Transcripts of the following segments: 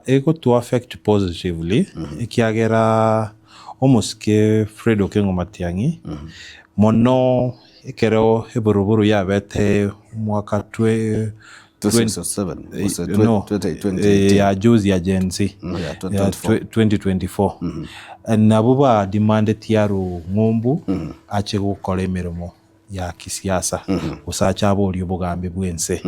Egoto affect positively ekiagera omosike Fred Okengo Matiang'i mono ekero eburuburu yabete omwaka twe 2007 gose no, 2018. ya juzi ya Gen Z Ya ya 2024. 2024 nabo ba demandeti arwe ng'umbu ache gokora emeremo ya kisiasa, gose ache aborie obogambi bw'ense.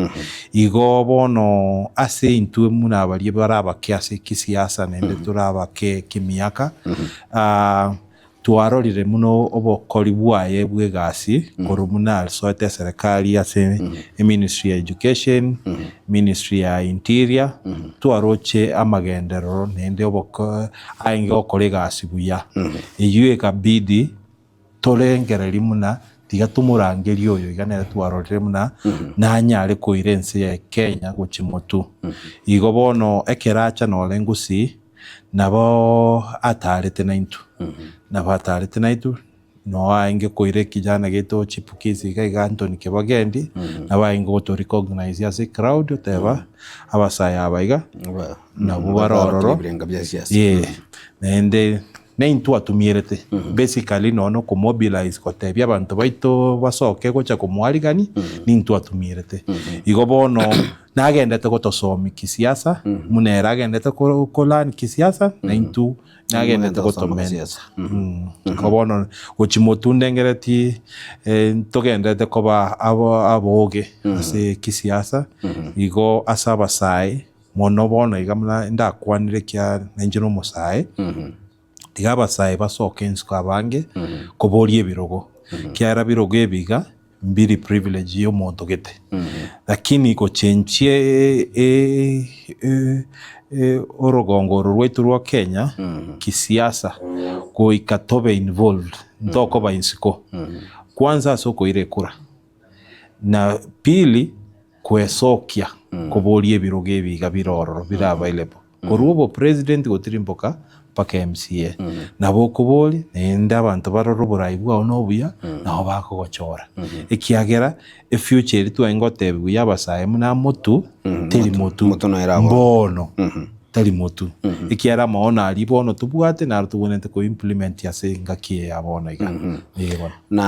Igo bono ase intwe buna baria bare abake ase kisiasa naende tore abake kimiaka, twarorire buna obokori bwaye bw'egasi korwa buna asoete eserekari ase eministry ya education, ministry ya interior, twaroche amagenderero naende oboko aenge gokora egasi buya. Eyio ekabidi Torengererie buna tiga tomorangerie oyo iga nere twarorire buna nanyare koira ense ya Kenya gochia motwe. Igo bono ekero acha nore ngusii nabo atarete naintwe, nabo atarete naintwe noo aenge koira ekijana giaito chipukizi iga iga Anthony Kibagendi nabo aenge goto recognize ase ecrowd oteba abasae aba iga nabwo bare ororo, naende Naintwe atumierete basically nonya na okomobilize gotebia abanto baito basoke gocha komoarigani, nintwe atumierete. Igo bono nagendete gotosomia kisiasa, buna ere agendete ko ko learn kisiasa, naintwe nagendete Nagendete gosoma gotomenta. kisiasa. Igo bono gochia motwe ndengeretie ntogenderete koba abo aboge ase kisiasa, igo ase abasae. Mono bono iga buna ndakwanire ekiagera nainche nomosae, tiga abasae basoke ensiko abange koboria ebirogo, ekiagera birogo ebi iga mbiri privilege ya omonto gete, lakini gochenchia orogongo oro rwaito rwa Kenya kisiasa goika tobe involved ntokoba insiko, kwanza ase okoira ekura, na pili Kwesokia koboria ebirogo ebi iga bire ororo bire available korwa obo president gotirimboka mpaka MCA. Nabo okoboria naende abanto barore oborai bwao na obuya nabo bakogochora. Ekiagera efuture eria twarenge gotebiwa ya abasae buna amotu teri motu Motu noyo eraboro. mbono tari motu. Ekiagera amaono aria bono tobwate naro tobwenerete ko implement ase engaki eye ya bono iga. Ee bono. Na.